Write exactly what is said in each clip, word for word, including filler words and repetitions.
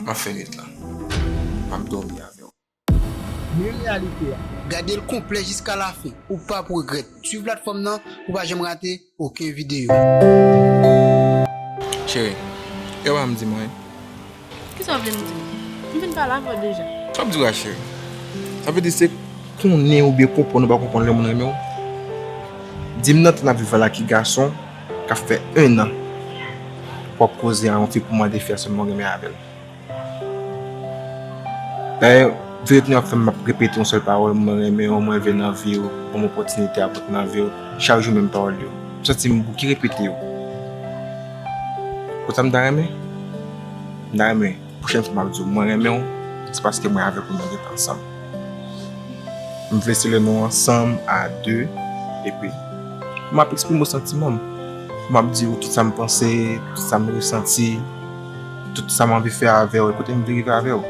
M ap fè nwit lan. M ap dòmi avè w. Men reyalite a. Gade l konplè jiska lafen. Ou p ap regrèt. Swiv platfòm nan pou w pa janm rate okenn videyo. Cheri, e w pa m di mwen. Kisa w vle m di w? M fin pale avè w deja. Sa w ap di w la, cheri? Sa vle di se konnen oubyen konprann ou pa konprann lè moun renmen w? Di m nan tan n ap viv la ki gason k ap fè en an w ap koze a yon fi pou mande fi a sèlman w renmen avè l. Dayè, vire tounen ap fè m ap repete yon sèl pawòl, mwen renmen w, mwen vle nan vi w, ban m opòtinite ap rantre nan vi w, chak jou menm pawòl yo. M santi m bouke repete yo. Konn sa m ta renmen? M ta renmen, pwochèn fwa m ap di w mwen renmen w, se paske mwen avèk ou nou rete ansanm. M vle se lè nou ansanm a de, epi m ap eksprime w santiman m. M ap di w tout sa m panse, tout sa m resanti, tout sa m anvi fè avè w, e kote m vle rive avè w.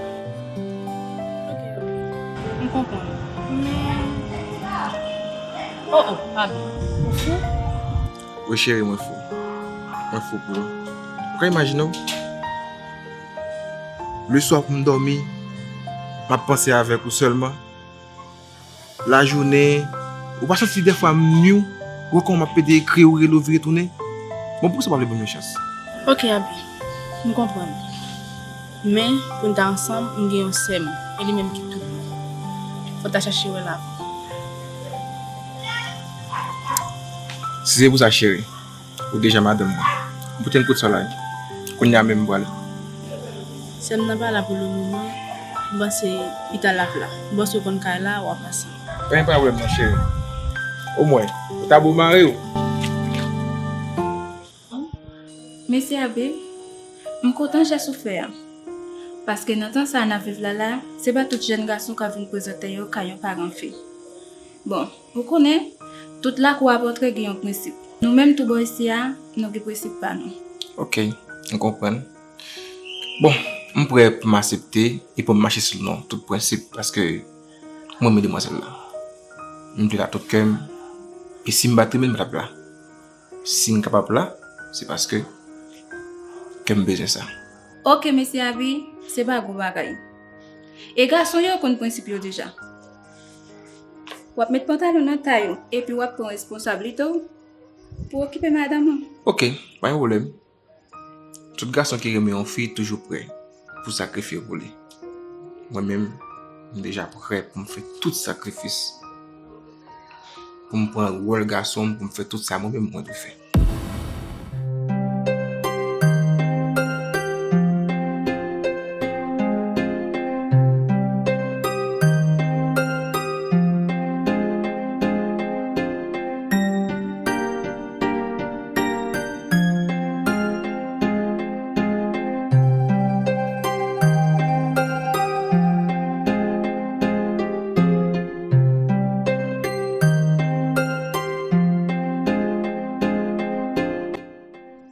Ok, m konprann. Men, oh, oh, Abi, ou fou? Wi, cheri, mwen fou. Mwen fou pou ou. Ou ka imajine w? Leswa pou m dòmi, m ap panse avèk ou sèlman. Lajounen, ou pa santi dèfwa m nwi w, wè kòman m ap pede ekri w, rele w, vire tounen? Bon, poukisa w pa vle ban m yon chans? Ok, Abi, m konprann. Men, pou n ta ansanm, m gen yon sè m, e li menm ki tout mwen. Fò n ta chache wè l avan. Si se pou sa, cheri, ou deja madanm mwen. Ou pote m kout solèy. Kounye a menm m pral. Sè m nan pa la pou le moman. M panse pita l ap la. M panse w konn kay la, w a pase. Pa gen pwoblèm non, cheri. Omwen, ou ta bo mari w. Mesye Abi, m kontan jès ou fè a. Paske nan tan sa a n ap viv la la, se pa tout jèn gason k ap vin prezante yo kay yon paran fi. Bon, ou konnen, tout lakou a pòtre gen yon prensip. Nou menm tou bò isi a, nou gen prensip pa nou. Ok, m konprann. Bon, m prè pou m aksepte e pou m mache sou non tout prensip, paske m renmen demwazèl la. M vle l ak tout kè m, e si m pa t renmen l, m pa t ap la. Si m kapab la, se paske kè m bezwen sa. Ok, mesye Abi, se pa gwo bagay. E gason yo konn prensip yo deja. W ap met pantalon nan tay ou, epi w ap pran responsablite w pou w okipe madanm ou. Ok, pa gen pwoblèm. Tout gason ki renmen yon fi toujou prè pou sakrifye pou li. Mwen menm, m deja prè pou m fè tout sakrifis. Pou m pran wòl gason m, pou m fè tout sa mwen menm mwen dwe fè.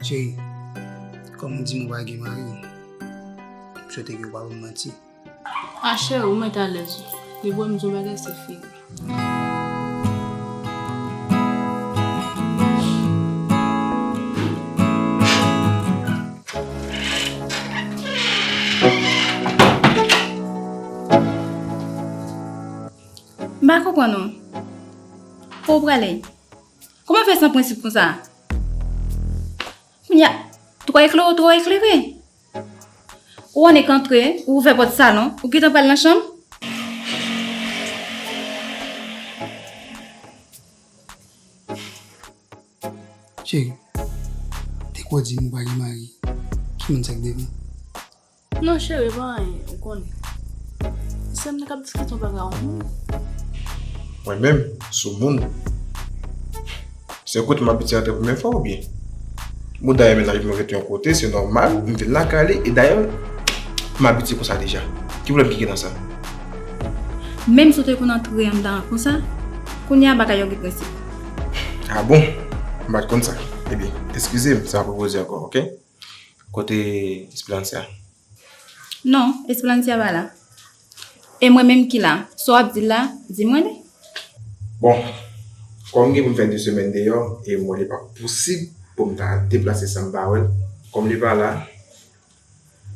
Cheri, kòm ou di m ou pa gen mari, m swete ke w pa ban m manti. A cheri, ou mèt alèz ou. Depi w wè m di w bagay, se figi. M pa konprann ou. Kote w prale? Kòman w fè san prensip konsa? Kounye a, twò eklere, twò eklere. Ou annik antre, ou ouvè pòt salon, ou gentan pral nan chanm? Cheri, te kwè w di m ou pa gen mari. Ki moun sa k devan? Non, cheri, pa anyen, ou konnen. Sè m nan k ap diskite yon bagay yon moun. Mwen menm, sou moun. Se yon kote m abitye antre premye fwa oubyen? Bon, dayè, mennaj mwen rete yon kote, se nòmal, m vin lakay li, e dayè, m abitye konsa deja. Ki pwoblèm ki gen nan sa? Menm si w te konn antre anndan an konsa, kounye a bagay yo gen prensip. A bon? M pa t konn sa. Ebyen, eskize m, se pa pou koze ankò, oke? Kote Esperancia? Non, Esperancia pa la. E mwen menm ki la, sa w ap di l la, di mwen li. Bon, kòm gen pou m fè de semèn deyò, e m wè li p ap posib pou m ta deplase san m pa wè l, kòm li pa la,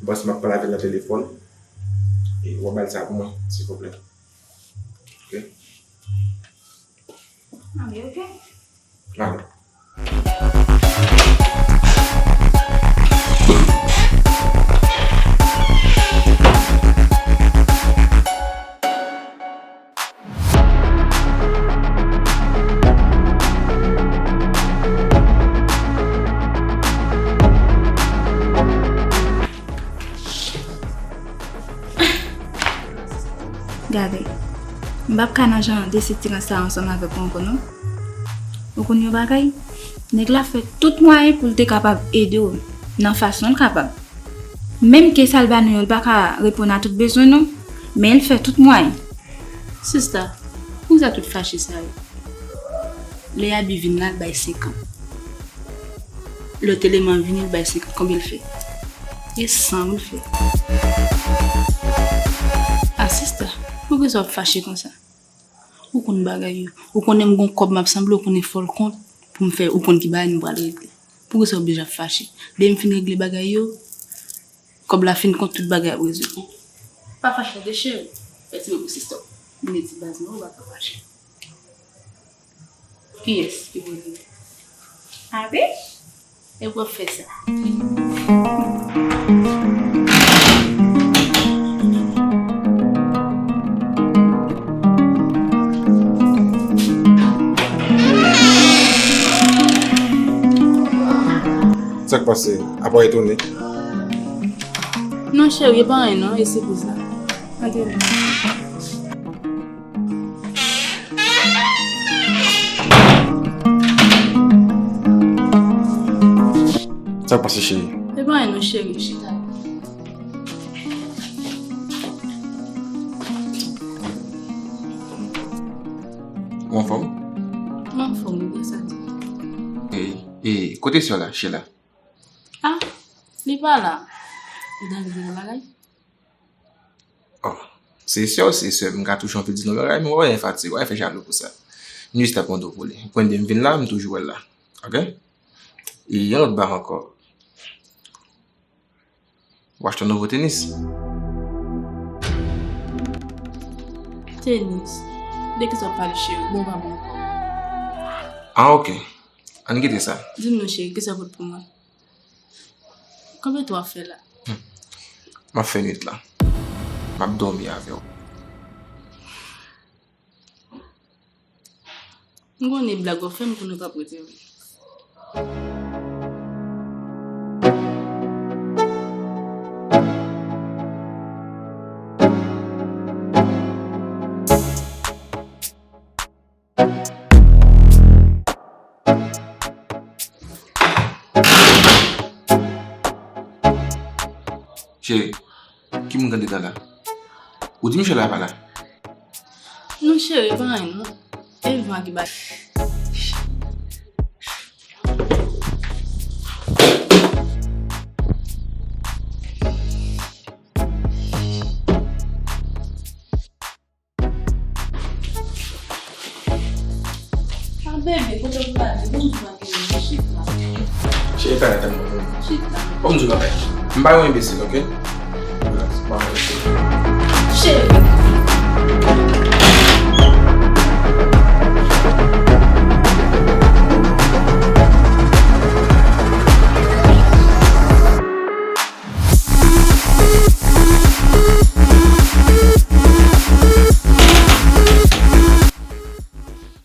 Bòs m ap pale avè l nan telefòn. E w ap ba l sa pou mwen, silvouplè. Ok? Ah, men ok. Alò. Gade, m p ap ka nan jan de sitirans sa ansanm avèk ou ankò non. Ou konn yon bagay? Nèg la fè tout mwayen pou l te kapab ede w nan fason l kapab. Menm ke sa l ba nou yo, l pa ka reponn a tout bezwen nou, men l fè tout mwayen. Sista, poukisa tout fache sa yo? Lè Abi vin la, l bay senkant. Lòt eleman vini, l bay senkant. Konbyen l fè? E san pou l fè. Ah, sista, poukisa w ap fache konsa? Ou konn bagay yo. Ou konnen m gon kòb m ap sanble, ou konnen fò l kont pou m fè, ou konn ki bagay nou pral regle. Poukisa w oblije ap fache? Depi m fin regle bagay yo, kòb la fin kont, tout bagay ap rezoud. Pa fache tande cheri. Fè ti bò pou sista w. Mete ti baz mwen, ou pa ka fache. Kiyès ki pou di? Abi? E w ap fè sa. Sa k pase? Apa w etone? Non, cheri, e pa anyen non, e se pou sa. Antre non. Sa k pase, cheri? E pa anyen non, cheri, chita. Ou anfòm? M anfòm, wi, sa di. E, e, kote sè w la, Sheila? Ah, li pa la. Ou ta vle di yon bagay? Oh, se sè w, se sè m, m ka toujou anvi di nou bagay, men w wè fatig, w fè jalou pou sa. M jis t ap mande w pou li. Ou konn depi m vin la, m toujou wè l la. Ok? E yon lòt bagay ankò. W achte yon nouvo tenis? Tenis? De kisa w ap pale, cheri? Bon, pa bon ankò. Ah, ok. Ann kite sa. Di m non, cheri, kisa w pot pou mwen? Konbyen tan w ap fè la? Hmm. M ap fè nwit la. M ap dòmi avè w. M konnen blag w ap fè m pou nou p ap rete vre. Cheri, ki moun k andedan la? Ou di misye la pa la? Non, cheri, pa anyen, non. E van ki bay. Ah, bebe, kote w prale? Bon, m pa gen chita. Cheri, pa tann mwen. Chita. Bon, m di w bagay. M pa yon enbesil, ok? Relax, pa yon enbesil. Cheri.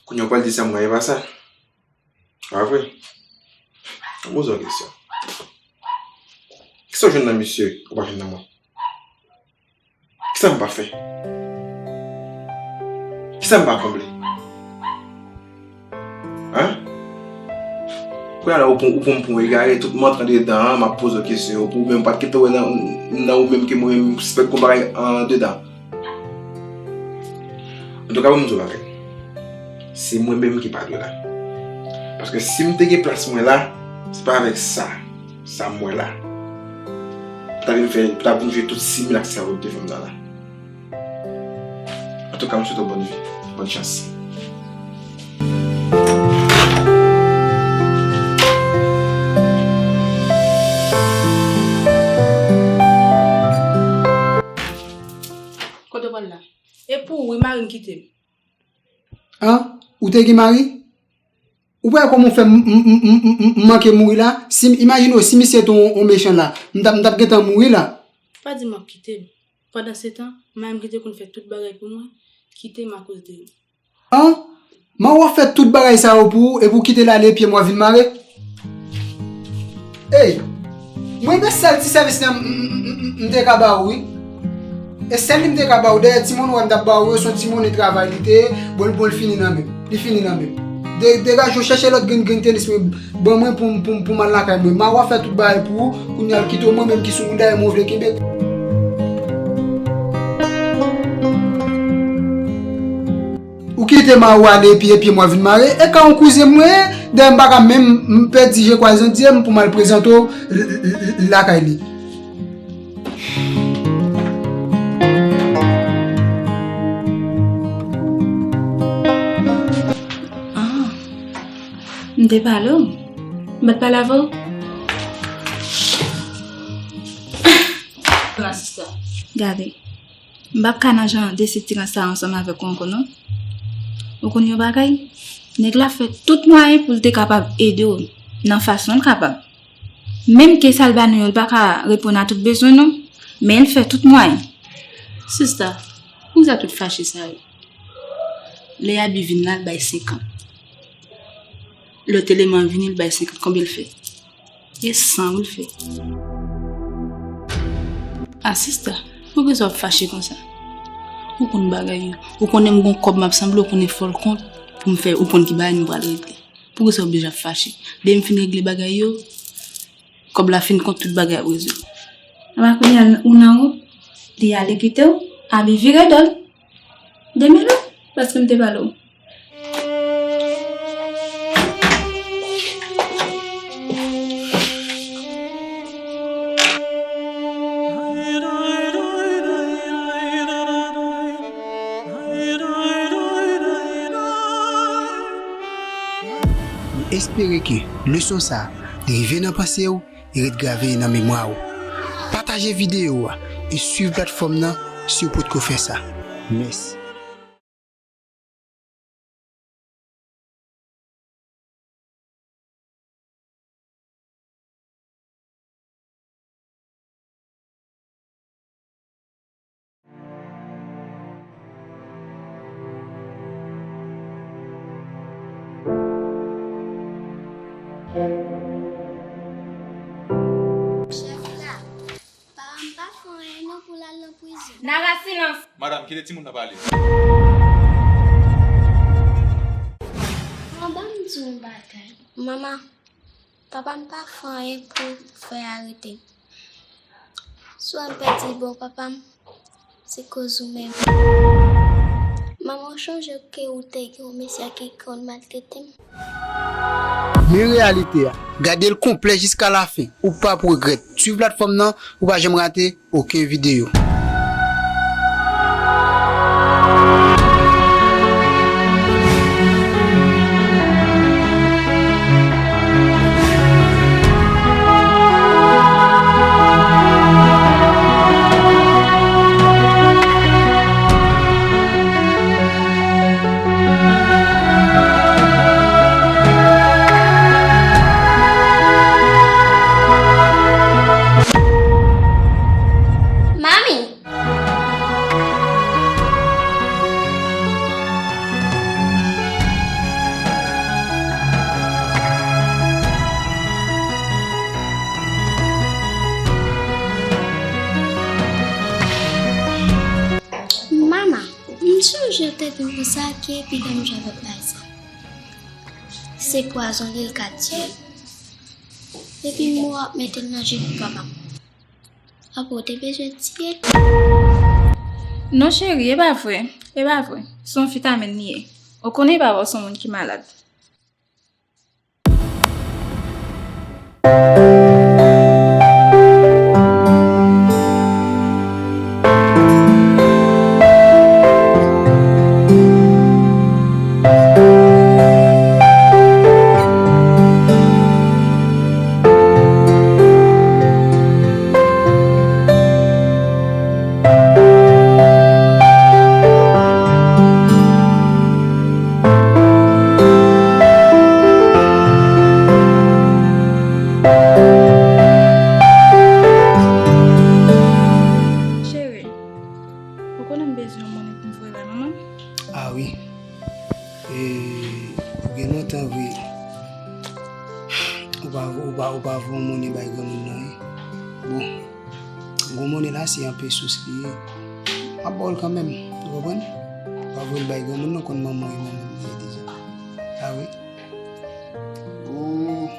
Kounye a w pral di sa mwen, e pa sa? Pa vre? Mwen poze w kesyon. Kisa w jwenn nan misye ou pa jwenn nan mwen? Kisa m pa fè? Kisa m pa konble? Hein? Kounye a la, ou pran, ou pran m pou yon egare, tout mwen antre andedan an, m ap poze w kesyon yo, pou ou menm pa t kite wè nan, nan ou menm ke mwen menm m sispèk gon bagay andedan. Antouka, ban m di w bagay. Se mwen menm ki pa dwe la. Paske si m te gen plas mwen la, se pa avèk sa, sa m wè la. Pou ta vin fè, pou ta vin jwe tout similak sa yo devan m nan la. Antouka, m swete w bòn vi, bòn chans. An? Ou te gen mari? Ou pa wè kòman w fè m, m, m, m, m, m manke mouri la? Si, imajine w, si misye te yon, yon mechan la, m t ap, m t ap gentan mouri la. Pa di m w ap kite m. Pandansetan, mari m ki te konn fè tout bagay pou mwen, kite m akoz de ou. An? Man w ap fè tout bagay sa yo pou ou, epi w kite l ale, pye m w ap vin mare? Ey! Mwen, men sèl ti sèvis la m, m, m, m, m te ka ba ou, wi. E sèl li m te ka ba ou. Dayè, ti monnen w wè m t ap ba ou yo, se yon ti monnen travay li te ye, bon, bon, l fini nan men m. Li fini nan men m. De-, degaje w, chèche lòt grenn, grenn tenis mwen, ban mwen pou m, pou m, pou m al lakay mwen. Man w ap fè tout bagay pou ou, kounye a l kite w, mwen menm ki sou wout dayè mwen, w vle kenbe. Ou kite mari w ale epi, epi mwen vin mare. E ka yon kouzen mwen ye, dayè m pa ka menm, m pèdi je kwaze yon dye m pou m al prezante w l, l, l, l, lakay li. Ah, m te pale w. M pa t pale avè w? Pran sista. Gade. M p ap ka nan jan de sitirans sa ansanm avèk ou ankò non. Ou konn yon bagay? Nèg la fè tout mwayen pou l te kapab ede w nan fason l kapab. Menm ke sa l ba nou yo, l pa ka reponn a tout bezwen nou, men l fè tout mwayen. Sista, poukisa tout fache sa yo? Lè Abi vin la, l bay senkant. Lòt eleman vini, l bay senkant. Konbyen l fè? E san wi l fè. A sista, poukisa w ap fache konsa? Ou konn bagay yo. Ou konnen m gon kòb m ap sanble, ou konnen fò l kont pou m fè, ou konn ki bagay m pral regle. Poukisa w oblije ap fache? Depi m fin regle bagay yo, kòb la fin kont, tout bagay ap rezoud. Apa kounye a ou nan wout, li ale kite w, Abi vire do l. Demele w, paske m te pale w. M espere ke leson sa a li rive nan panse w e ret grave nan memwa w. Pataje videyo a e swiv platfòm nan si w potko fè sa. Mèsi. Chèf la, papa m pa fè anyen non pou l al nan prizon. Nara, silans! Madanm, kite timoun nan pale. Manman, ban m di w yon bagay. Manman, papa m pa fè anyen pou fè arete m. Swa m pèdi bon papa m, se koz ou menm. Manman, w chonje ke ou te gen yon mesye ki konn maltrete m? Men reyalite a. Gade l konplè jiska lafen. Ou p ap regrèt. Swiv platfòm nan pou w pa janm rate okenn videyo. Manmi! Manman, m sonje w te di m konsa ke piga m janbe bay sa. Se pwazon li l ka tiye. Epi m wè w ap mete l nan ji pou papa m. Apa w te bezwen tiye l? Non cheri, e pa vre, e pa vre. Se yon vitamin li ye. Ou konnen papa w se yon moun ki malad. Ou pa, ou pa, ou pa voye yon monnen bay granmoun nan, wi. Bon, gwo monnen la, se an pesos li ye. M ap ba w l kanmenm, ou konprann? Ou pa voye l bay granmoun nan, konn manman w, manman m li ye deja. A wi. Oh.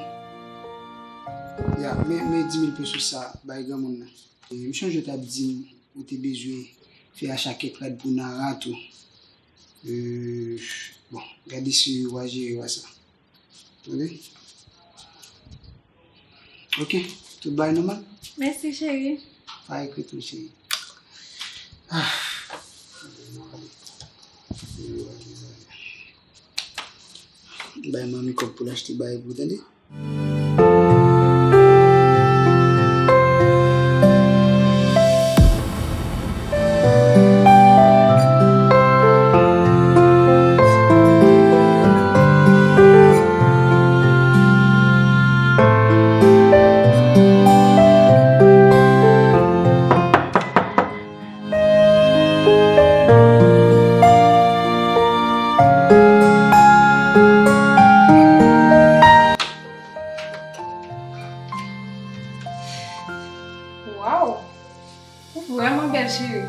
Ya, men, men dis mil pesos sa, bay granmoun nan. E, m chonje w t ap di m ou te bezwen fè acha kèk rad pou Nara tou. E, bon, gade si w a jere w a sa. Tande? Ok, tout bagay nòmal? Mèsi, cheri. Pa ekriti m, cheri. Ah. Bay manmi kòb pou l achte bagay pou ou, tande? Waw! Ou vrèman bèl, cheri.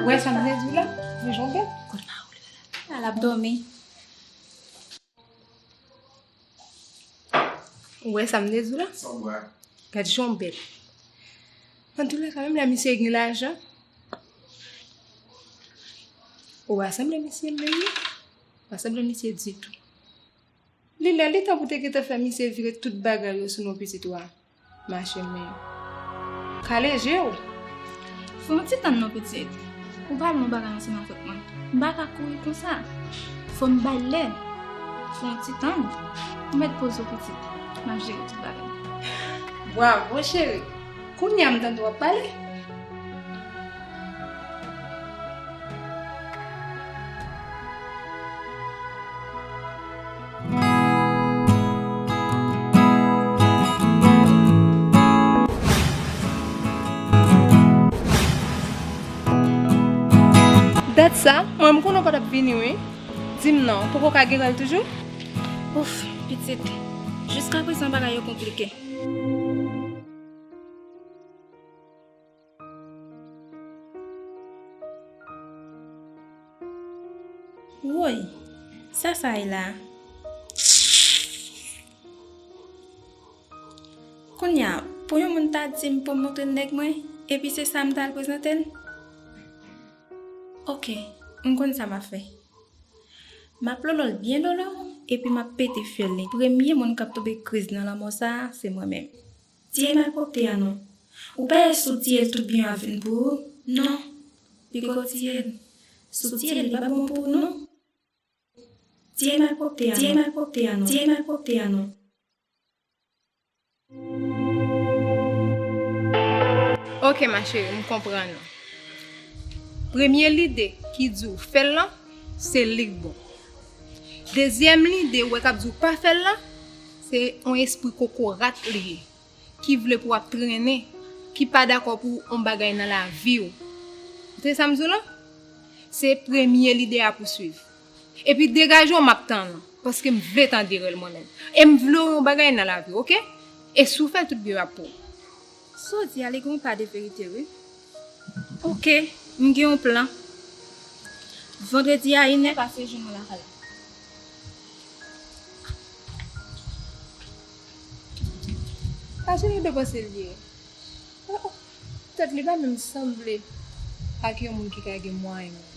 Ou wè sa m te di w la? Ou jan w bèl? Al ap dòmi. Ou wè sa m te di w la? Gad jan w bèl. Antoulèka, menm lè misye gen lajan, ou pa sanble misye menm, ou pa sanble misye ditou. Li lè li tan pou te gentan fè misye vire tout bagay yo sou non pitit ou a. Mache men. Kale je w. Fè yon ti tann non pitit. Ou pa al yon bagay ansanm avèk mwen. M pa ka kouri konsa. Fò m bay lè. Fè yon ti tann. Ou mèt poze w pitit. M ap jere tout bagay. Bravo, cheri. Kounye a m tande w ap pale. Dat sa, mwen m konnen w pa t ap vini wi. Di m non, poko ka gere l toujou? Ouf, pitit, jiskaprezan bagay yo konplike. Woy, sa sa ye la? Kounye a, pou yon moun ta di m pou m montre l nèg mwen, epi se sa m ta al prezante l? Oke, m konn sa m ap fè. M ap lolo l byen lolo, epi m ap pete fyèl li. Premye moun k ap tonbe kriz nan lanmò sa a, se mwen menm. Tiye malpwòpte a non. Ou pa wè si w tiye l tout byen yo ap vin pou ou? Non. Piko tiye l. Si w tiye l, li pa bon pou ou non. Tiye malpwòpte a non. Tiye malpwòpte a non. Tiye malpwòpte a non. Ok ma chérie, m konprann ou. Premye lide ki di w fè l lan, se li k bon. Dezyèm lide ou wè k ap di w pa fè l lan, se yon espri kokorat li ye, ki vle pou w ap trennen, ki pa dakò pou yon bagay nan lavi w. Ou tande sa m di w lan? Se premye lide a pou swiv. Epi degaje w, m ap tann ou, paske m vle tande rèl mwen menm. E m vle w yon bagay nan lavi w, oke? E si w fè l tout byen ap pou w. Sa w di a, li gen yon pa de verite, wi. Oke, m gen yon plan. Vandredi a inè, pase jwenn mwen lakay la. Pase nou depanse l ye. Oh, oh. Tèt li pa menm sanble ak yon moun ki ka gen mwayen menm.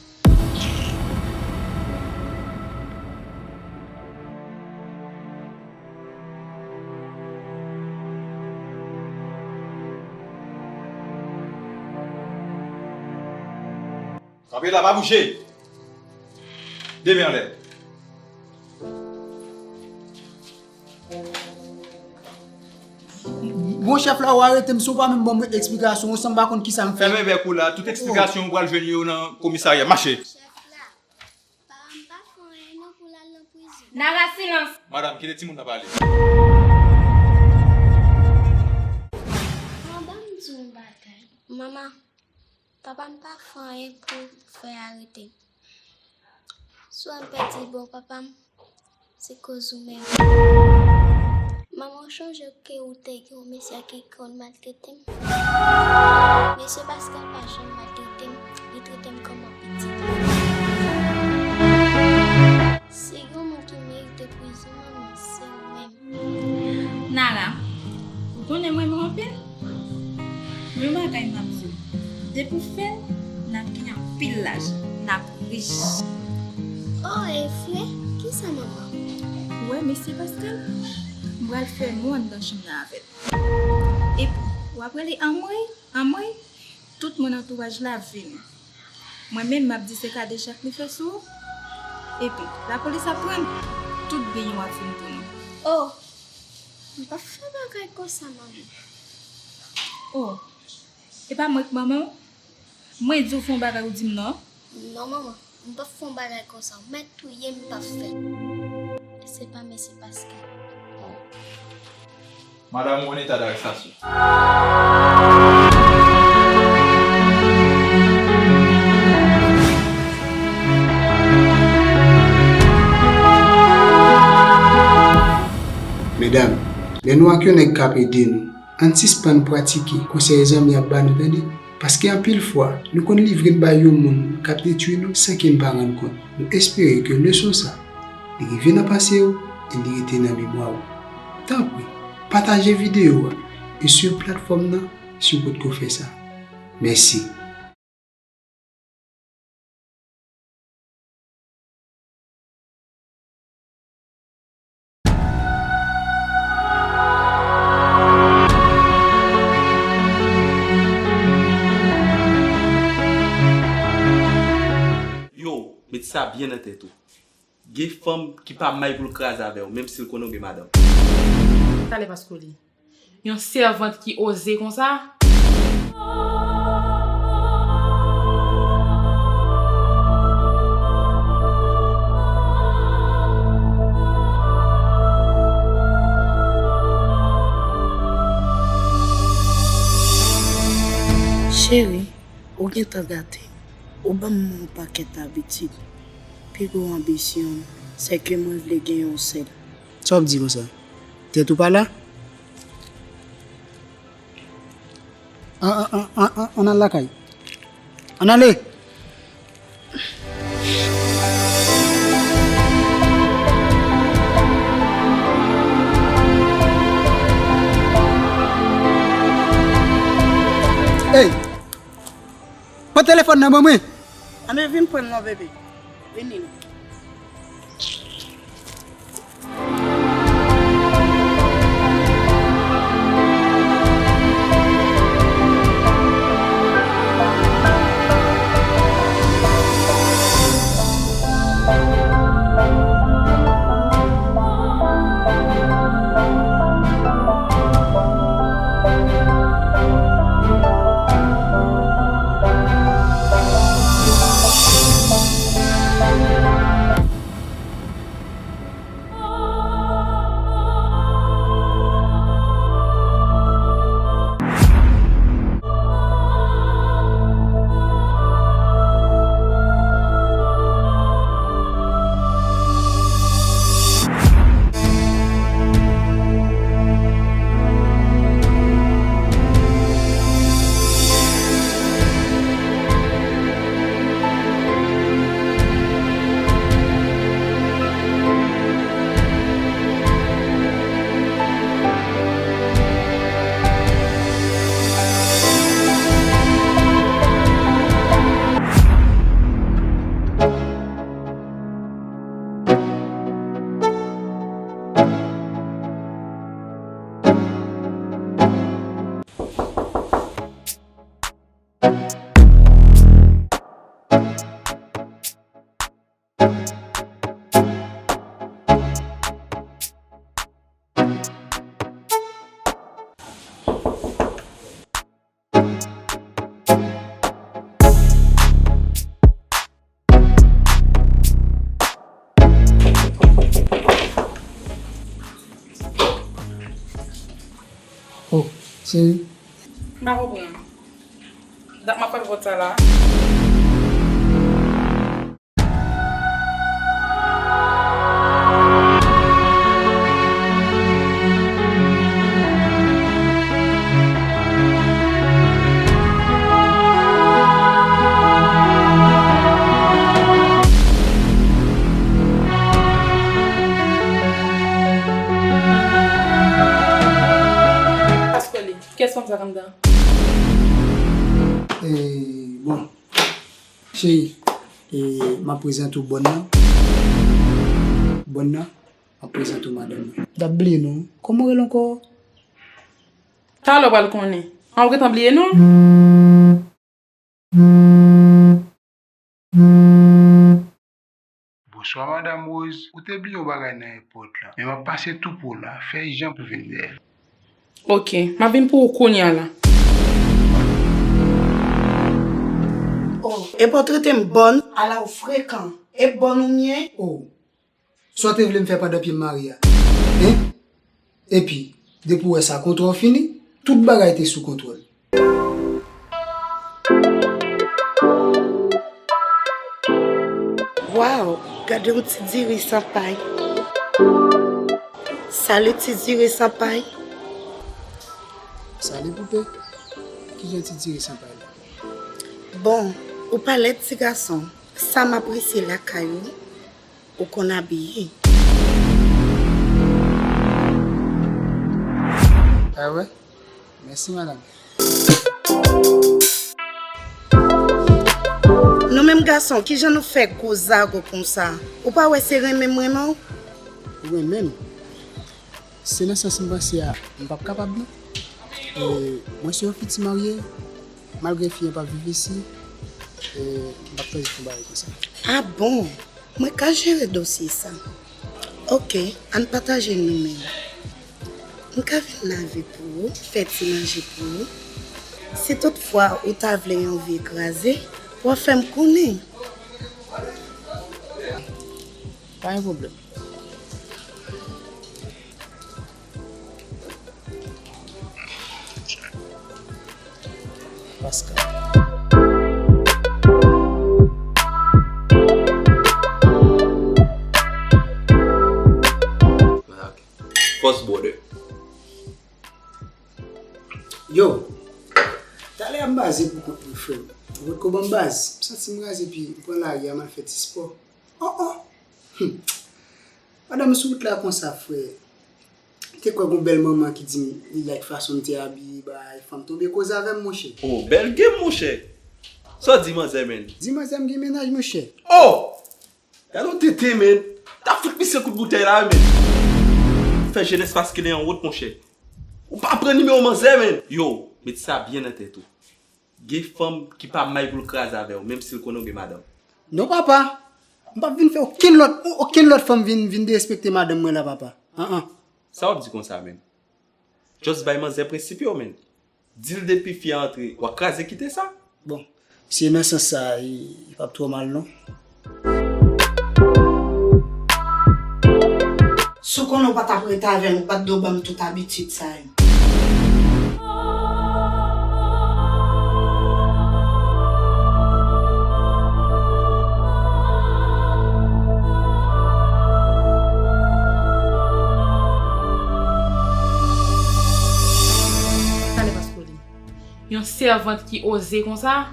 Kanpe la, pa bouje! De men anlè. Bon, chèf la, ou arete m, si w pa menm ban m eksplikasyon, ou sanble pa konn kisa m fè. Fèmen bèk ou la, tout eksplikasyon ou pral jwenn yo nan komisarya. Mache! Chèf la, papa m pa fè anyen non pou l al nan prizon. Nara, silans! Madanm, kite timoun nan pale. Manman, ban m di w yon bagay. Manman, papa m pa fè anyen pou fè arete m. Si w wè m pèdi bon papa m, se koz ou menm. Manman w Chonje ke ou te gen yon mesye ki konn maltrete m. Mesye Pascal pa janm maltrete m, li trete m kòm yon pitit. Si gen yon moun ki merite prizon, manman, se ou menm. Nara, ou konnen m renmen w anpil. Men yon bagay m ap di w, depi w fè l, n ap gen anpil lajan, n ap rich. Oh, e vre? Kisa, manman? Ou wè mesye Pascal? M pral fè mò anndan chanm nan avè l. Epi, w ap rele anmwey, anmwey, tout moun antouraj la vini. Mwen menm, m ap di se kadejak li fè sou ou. Epi, lapolis ap pran l, tout byen w ap vin pou nou. Oh, m p ap fè bagay konsa, manman. Oh, e pa mwen k manman w? Mwen di w fè yon bagay ou di m non. Non, manman, m p ap fè yon bagay konsa. Ou mèt touye m, m p ap fè l. Se pa mesye Pascal. Madame ou en état d'arrestation. Medam, lè nou ak yon nèg k ap ede nou, ann sispann pratike konsèy zanmi ap ba nou, tande. Paske anpil fwa, nou konn livre n bay yon moun k ap detwi nou san ke n pa rann kont. Nou espere ke leson sa, li rive nan panse w e li rete nan memwa w. Tanpri, pataje videyo a e swiv platfòm nan si w potko fè sa. Mèsi. Yo, met sa byen nan tèt ou. Gen fanm ki pa may pou l kraze avè w, menm si l konnen w gen madanm. Talè Pascoli. Yon sèvant ki oze konsa? Cheri, ou gentan gate. Ou ban m yon pakèt abitid. Pi gwo anbisyon m, se ke mwen vle gen yon sèl. Sa w ap di konsa? Tèt ou pa la? An, an, an, an, an, ann al lakay. Ann ale! Ey! Pran telefòn nan ban mwen. Ann vin pran l non, bebe. Vini non. Oh, cheri. M pa konprann. Dat m ap fè vòt sa la. Sa m sa anndan. E, bon, cheri, e, m ap prezante w bòn nan. Bòn nan, m ap prezante w madanm mwen. M t ap bliye non. Kòman w rele ankò? Talè w pral konnen. An, ou gentan bliye non? Bonswa, Madam Rose. Ou te bliye yon bagay nan èpòt la. Men m ap pase tou pre w la. Fè jan pou vin dèyè. Ok, m ap vin pou ou kounye a la. Oh, epi w trete m bòn? Ala w frekan. E bòn ou m ye? Oh. Sa w te vle m fè pandan pye m mare a? Hein? Epi, depi w wè sa kontwòl fini, tout bagay te sou kontwòl. Waw, gade yon ti diri san pay. Salut ti diri san pay. Salut poupe. Kijan ti diri san pay la? Bon, ou pa lèd ti gason. Sa m apresye lakay ou. Ou konn abiye. Ah wè? Mèsi, madanm. Nou menm gason, kijan nou fè gwo zago konsa? Ou pa wè se renmen m renmen w? Ou renmen m? Se nan sans m panse a, m p ap kapab non. E, mwen se yon fiti marye, malgre fi an p ap viv isi, e, m p ap chwazi fè yon bagay konsa. Ah bon? Mwen ka jere dosye sa. Ok, ann pataje nou menm. M ka vin lave pou ou, fè ti manje pou ou. Si toutfwa ou ta vle yon vi kraze, w a fè m konnen. Pa gen pwoblèm. Pascal. Fòs, brother. Yo, talè a m baze pou kont mwen, frè m. Ou potko ban m baz. M santi m raze, epi m pran lari a, m al fè ti spò. Oh, oh. Hmm. Pandan m sou wout la konsa, frè, m te kwè gon bèl manman ki di m li like fason m te abiye, bay, fanm tonbe koze avè m, monchè. Oh, bèl game, monchè. Sa w di manzè, menn? Di manzè m gen mennaj, monchè. Oh! Gade yon tenten, menn. T ap fout misye kout boutèy la, wi, menn. Fè jenès paske li an wot, monchè. Ou pa pran nimewo manzè, menn. Yo, met sa byen nan tèt ou. Gen fanm ki pa may pou l kraze avè w, menm si l konnen w gen madanm. Non, papa. M p ap vin fè okenn lòt, okenn lòt fanm vin, vin derespekte madanm mwen la, papa. An, an. Sa w ap di konsa, menn? Just bay manzè prensip yo, menn. Di l depi fi a antre, w ap kraze kite sa. Bon, si e nan sans sa, li p ap twò mal, non. Si w konnen w pa t ap rete avè m, ou pa t dwe ban m tout abitid sa yo. Talè Paskoli. Yon sèvant ki oze konsa.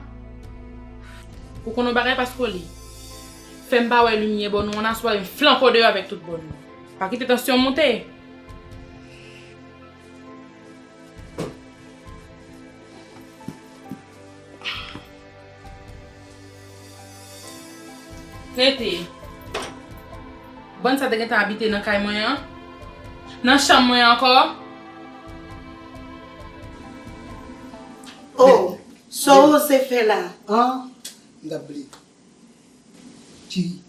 Ou konn yon bagay, Paskoli? Fè m pa wè limyè bò nou an aswè, m flanke w deyò avèk tout bòn nou. Pa kite tansyon moute. Rete. Bann sa te gentan abite nan kay mwen an? Nan chanm mwen an ankò? Oh, sa w oze fè la? An? M t ap bliye. Cheri,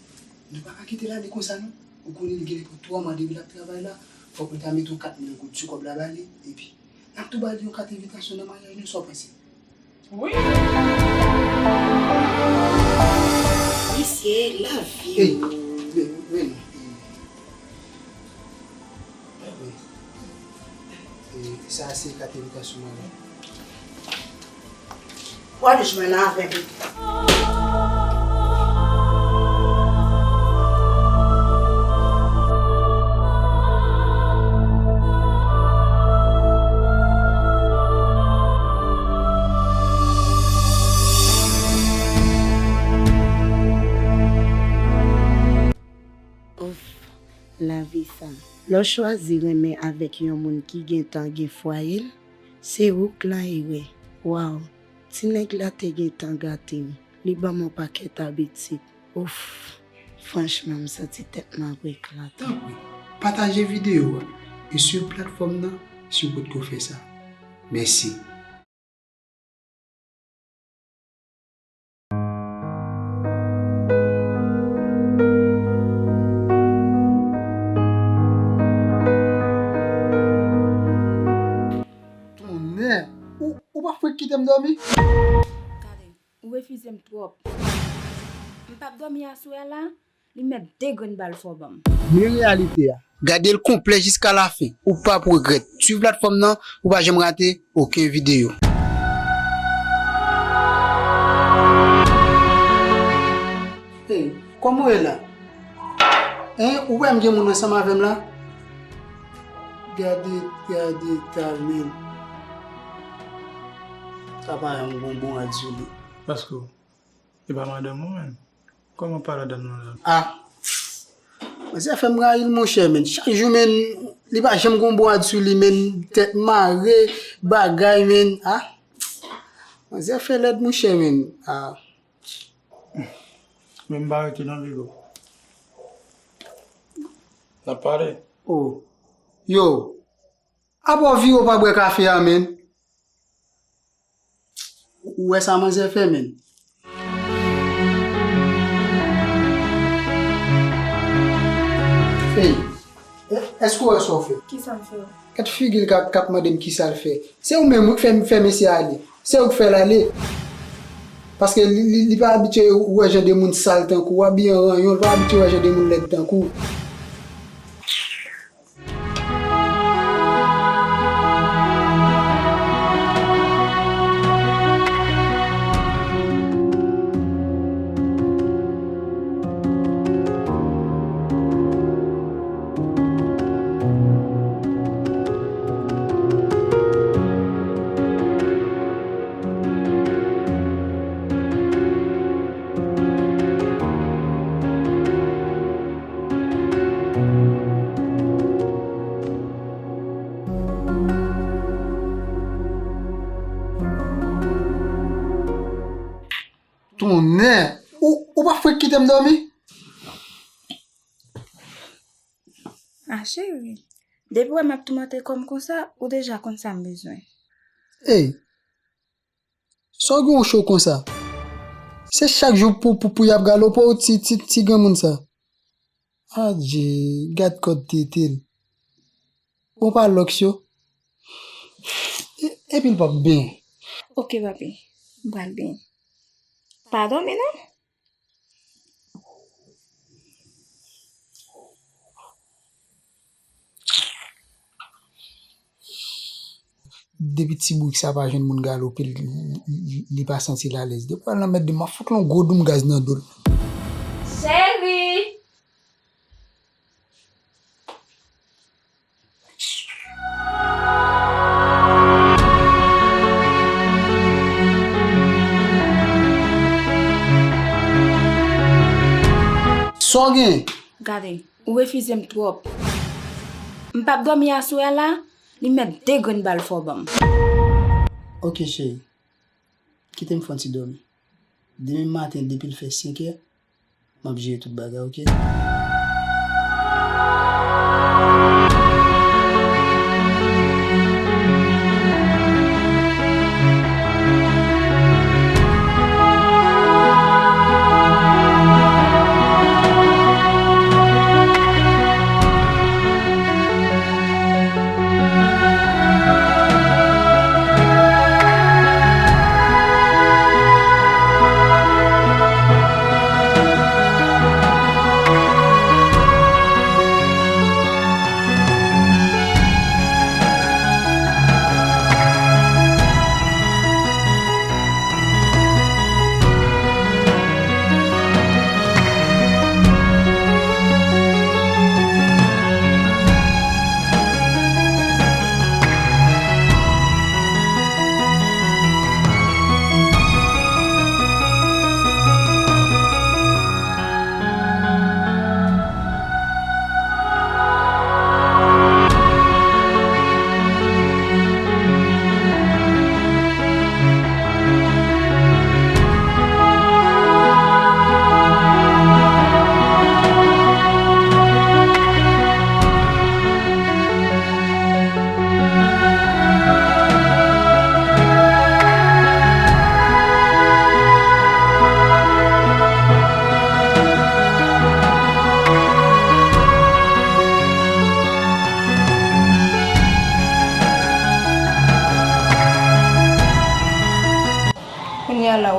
nou pa ka kite l ale konsa non. Ou konnen li genlè pran twa mwa depi l ap travay la. Fòk nou ta mete yon kat mil goud sou kòb la ba li, epi n ap tou ba li yon kat envitasyon nan maryaj nou, sa w panse? Wi. Mesye, lavi. Ey, men, men, men. E, sa se kat envitasyon mwen la. W al jwenn avè m. Of, lavi sa. Lè w chwazi renmen avèk yon moun ki gentan gen fwaye l, Se ou k lan erè. Waw, ti nèg la te gentan gate m. Li ban m yon pakèt abitid. Ouf, franchman, m santi tèt mwen ap eklate. Tanpri, pataje videyo a e swiv platfòm nan si w potko fè sa. Mèsi. Tonnè! Ou, ou pa fouti kite m dòmi? Gade, ou refize m twòp. M p ap dòmi aswè a la, li mèt de grenn bal fò ban m. Men reyalite a. Gade l konplè jiska lafen. Ou p ap regrèt. Swiv platfòm nan pou w pa janm rate okenn videyo. Hey, kòman w ye la? Hein, ou wè m gen moun ansanm avè m la? Gade, gade, Carmen. Sa pa yon bonbon a di li. Paske E pa madanm ou menm? Kòman pa madanm nan la? Ah! Manzè fè m rayi l, monchè, menn. Chak jou, menn, li pa janm gon bwad sou li, menn. Tèt mare, bagay, menn. Ah! Manzè fè lèd, monchè, menn. Ah! Men m pa rete non, Bigo. N ap pale. Oh! Yo! Apa w vire w pa bwè kafe a, menn? Ou wè sa manzè fè, menn? Ey, e-, èske w wè sa w fè? Kisa m fè? Gad figi l k ap, k ap mande m kisa l fè. Se ou menm wi k fè, fè mesye a ale. Se ou k fè l ale. Paske li, li, li pa abitye wè jan de moun sal tankou w, abiye an ranyon, li pa abitye wè jan de moun lèd tankou w. Tonnè! Ou, ou pa fouti kite m dòmi? Ah, cheri, depi w wè m ap toumante kò m konsa, ou deja konn sa m bezwen. Ey! Sa w gen w cho konsa? Se chak jou pou, pou, pou y ap galope w ti, ti, ti granmoun sa. Adje, gad kòd tete l. Bon, pa lòks yo. E, epi l p ap benyen. Oke, papi. M pral benyen. Pa dòmi, non? Depi ti bourik sa pa jwenn moun galope, li, li, li, li pa santi l alèz. Depi w al nan mèt de m, m ap fout l yon gwo doum gaz nan do l. Cheri! Sa w gen? Gade, ou refize m twòp. M p ap dòmi aswè a la, li mèt de grenn bal fò ban m. Oke, cheri. Kite m fè yon ti dòmi. Demen maten, depi l fè senk è, m ap jere tout bagay, oke?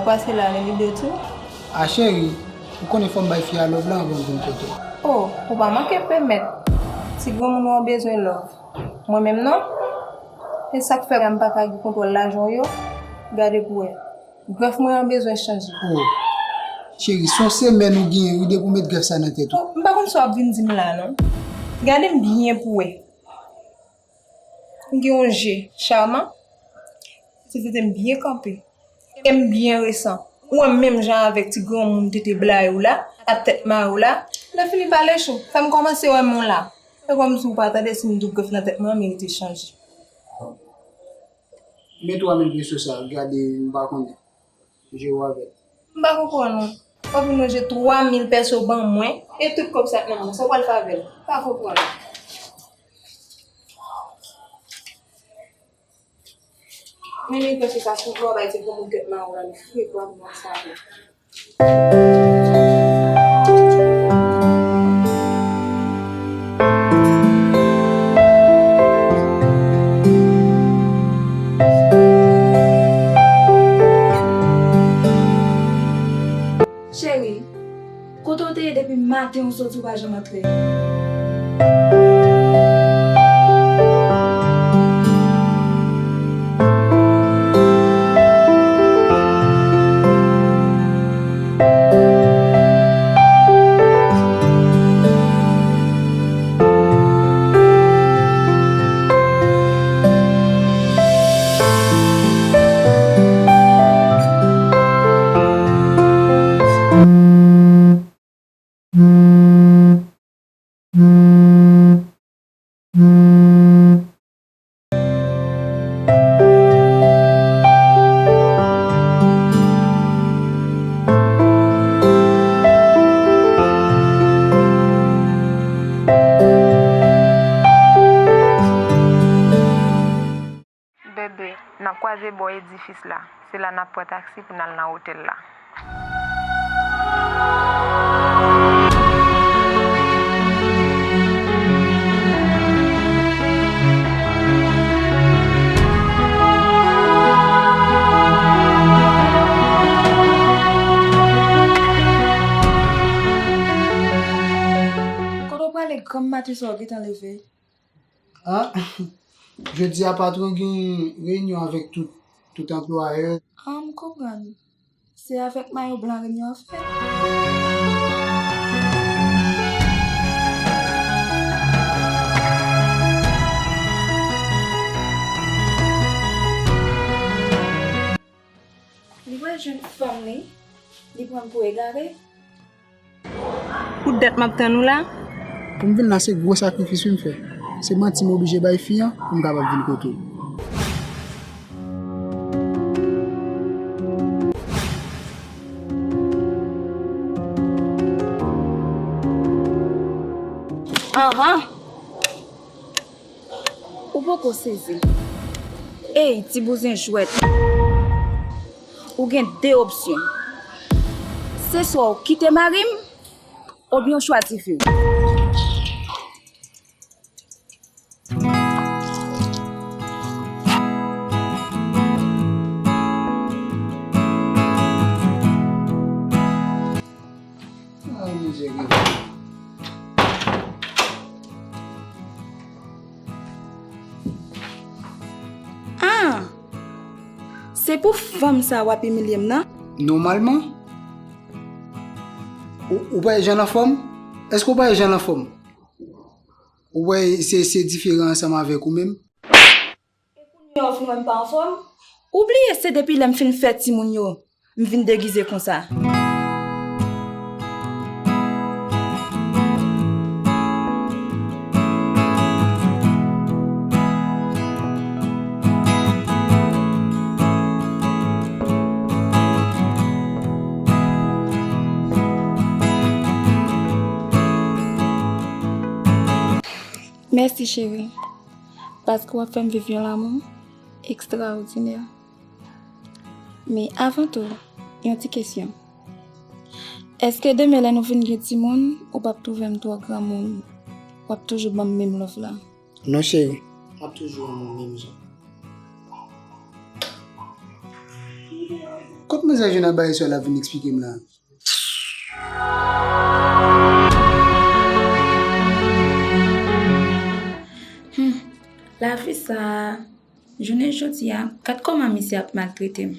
Pase la, li lide tou. A cheri, ou konnen fò m bay fi a love la anvan m vin kote w. O, ou pa manke pèmèt. Ti granmoun ou an bezwen love. Mwen menm non. E sa k fè m pa ka gen kontwòl lajan w yo? Gade pou wè. Grèf mwen an bezwen chanje. O, cheri, se yon semèn ou genyen wi depi w met grèf sa nan tèt ou. O, m pa konn sa w ap vin di m la non. Gade m byen pou wè. M gen yon je chaman. Se tete m byen kanpe. E m byen resan. Ou wè m menm jan avèk ti granmoun tete blayi w la, ak tèt mare w la. Lè fini pale cho, fè m kòmanse wè men w la. E kòmsi w pa tande si m di w grèf nan tèt mwen an merite chanje. Men twa mil peso sa, gade, m pa konnen. Je w avè l. M pa konprann ou. W ap vin ranje twa mil peso ban mwen, e tout kòb sa k nan men w, sa w pral fè avè l? M pa konprann ou. Men li panse sa sou vwa bay ti granmoun tèt mawon la, li fou e pran nan sa tou. Cheri, kote w te ye depi maten ou soti ou pa janm antre? Bebe, n ap kwaze bò edifis la. Se la n ap pran taksi pou n al nan otèl la. Kote w prale granm maten sa w gentan leve? A, jodi a patwon gen reyinyon avèk tout, tout anplwayè. A, m konprann. Se avèk mayo blan reyinyon an fèt. Li pral jwenn fanm li, li pran m pou egare. Pou dat m ap tann ou la. Pou m vin la, se gwo sakrifis wi m fè. Se manti m oblije bay fi an pou m kapab vin kote w. Anhan! Ou poko sezi. Ey, ti bouzen jwèt. Ou gen de opsyon. Se swa w kite mari m, oubyen w chwazi vi w. Ah, mizè, mizè. Ah! Se pou fanm sa w ap imilye m nan? Nòmalman, ou, ou pa wè jan l anfòm? Èske ou pa wè jan l anfòm? Ou wè se, se diferan ansanm avèk ou menm? E kounye a w fin wè m pa anfòm? Ou bliye se depi lè m fin fè timoun yo, m vin degize konsa. Mèsi, cheri, paske w ap fè m viv yon lanmou ekstraòdinè. Men avan tou, yon ti kesyon. Èske demen lè nou vin gen timoun, ou p ap twouve m twò granmoun? W ap toujou ban m menm love la? Non, cheri. M ap toujou renmen w menm jan. Kot Kòman sa jwenn anba eswè l ap vin eksplike m la? Hmm, lavi sa a, jounen jodi a, gad kòman misye ap maltrete m.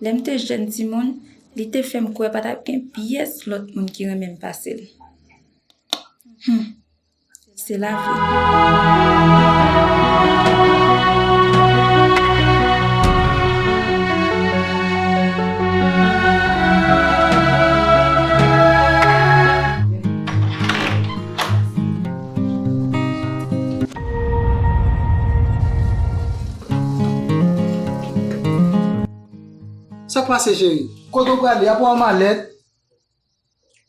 Lè m te jèn timoun, li te fè m kwè pa t ap gen pyès lòt moun ki renmen m pase l. Hmm. Se lavi. Sa k pase, cheri? Kote w prale? Apa w malèt?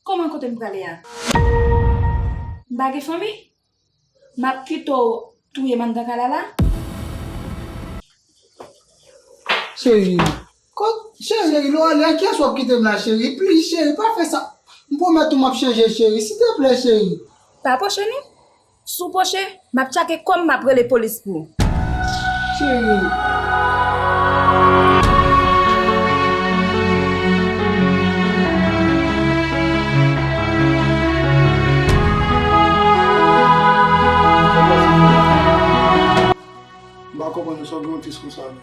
Kòman kote m prale a? M pa gen fanmi? M ap kite w touye m anndan kay la la? Cheri, kot, cheri, lè w ale, a kiyès w ap kite m la, cheri? Please, cheri, pa fè sa. M pwomèt ou m ap chanje, cheri. Silteplè, cheri. Pa pwoche non. Si w pwoche, m ap tchake kò m, m ap rele polis pou ou. Cheri. M pa konprann ou, sa w gen yon tris konsa menm.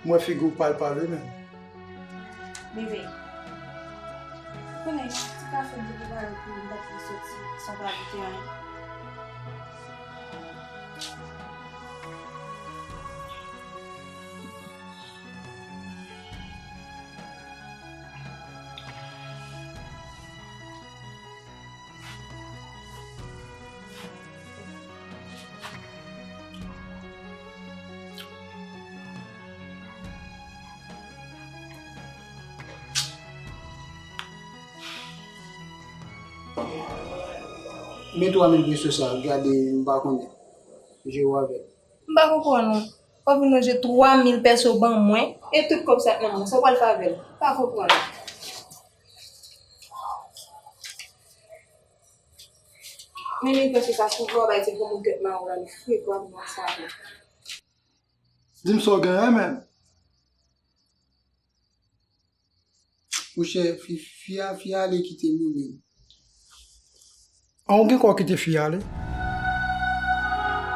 M wè figi w pale pale menm. Bebe, ou konnen ti kafe m te prepare pou m pa t vin soti san w pa goute anyen. Men twa mil peso sa, gade, m pa konnen. Jere w avè l. M pa konprann ou. W ap vin ranje twa mil peso ban mwen, e tout kòb sa k nan men w, sa w pral fè avè l? M pa konprann ou. Men mil peso sa, si w vle w bay ti granmoun tèt mawon la, li frekan nan sa tou. Di m sa w genyen, men. Monchè, fi, fi a, fi a ale kite m wi menm. An, ou gen kò kite fi a ale?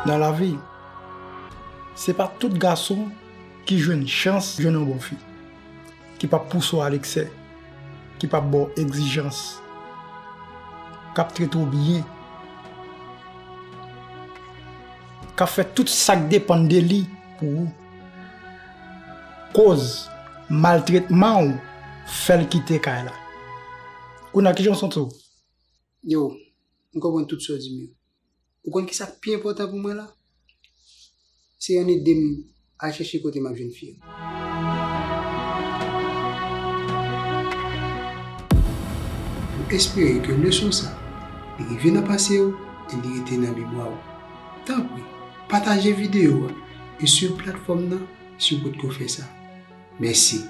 Nan lavi, se pa tout gason ki jwenn chans jwenn yon bon fi, ki p ap pouse w a leksè, ki p ap ba w egzijans, k ap trete w byen, k ap fè tout sa k depann de li pou ou. Koz maltretman w fè l kite kay la. Kounye a, kijan w santi w? Yo, m konprann tout sa w di m yo. Ou konn kisa k pi enpòtan pou mwen la? Se ann ede m al chèche kote m ap jwenn fi a. M espere ke leson sa li rive nan panse w e li rete nan memwa w. Tanpri, pataje videyo a e swiv platfòm nan si w potko fè sa. Mèsi.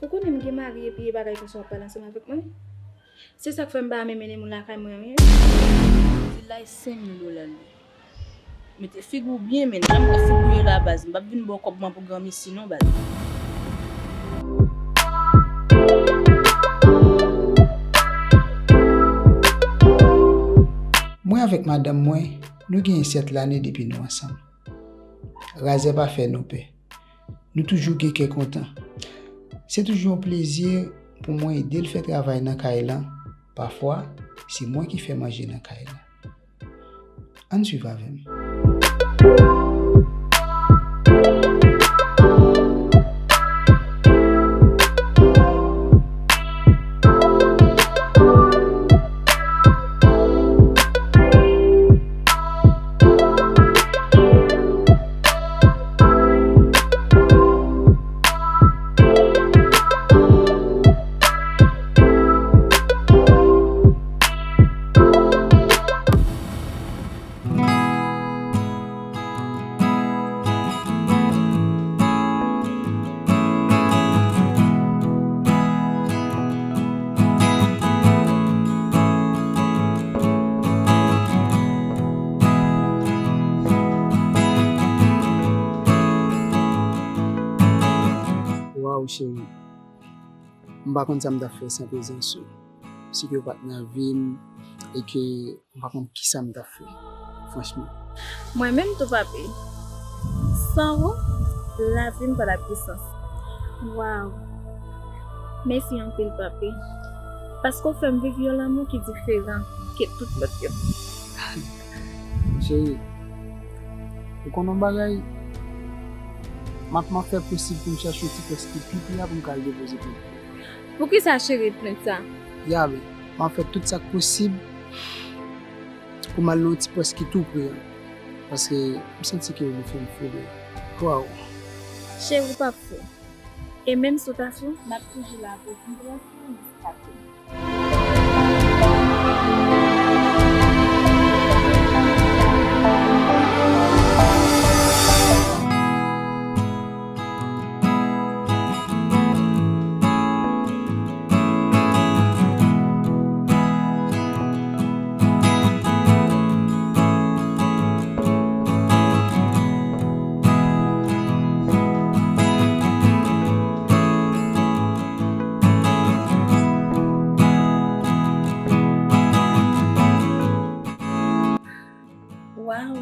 Ou konnen m gen mari epi e bagay konsa w ap pale ansanm avèk mwen? Se sa k fè m pa renmen mennen moun lakay mwen anyen. Di l lage senk mil dola l. Mete figi w byen, men. Jan m wè figi w ye la, baz, m p ap vin ba w kòb mwen pou granmesi non, baz. Mwen avèk madanm mwen, nou genyen sèt lane depi nou ansanm. Razè pa fè nou pè. Nou toujou gen kè kontan. Se toujou yon plezi pou mwen ede l fè travay nan kay lan. Pafwa, se mwen ki fè manje nan kay lan. Ann swiv avè m. M pa konn sa m t ap fè san prezans ou. Si ke w pa t nan vi m e ke m pa konn kisa m t ap fè, franchman. Mwen menm tou, papi. San ou, lavi m pa t ap gen sans. Waw! Mèsi anpil, papi. Paske w fè m viv yon lanmou ki diferan ke tout lòt yo. Cheri, ou konn yon bagay? M ap, m ap fè posib pou m chache yon ti pòs ki pi pre a pou m ka al depoze plent. Poukisa cheri plent sa? Ya wi, m ap fè tout sa k posib pou m al nan yon ti pòs ki tou pre a. Paske m santi ke li fè m fou wi. Waw. Cheri, w p ap fou. E menm si w ta fou, m ap toujou la pou w konprann si w jiskabout. Waw,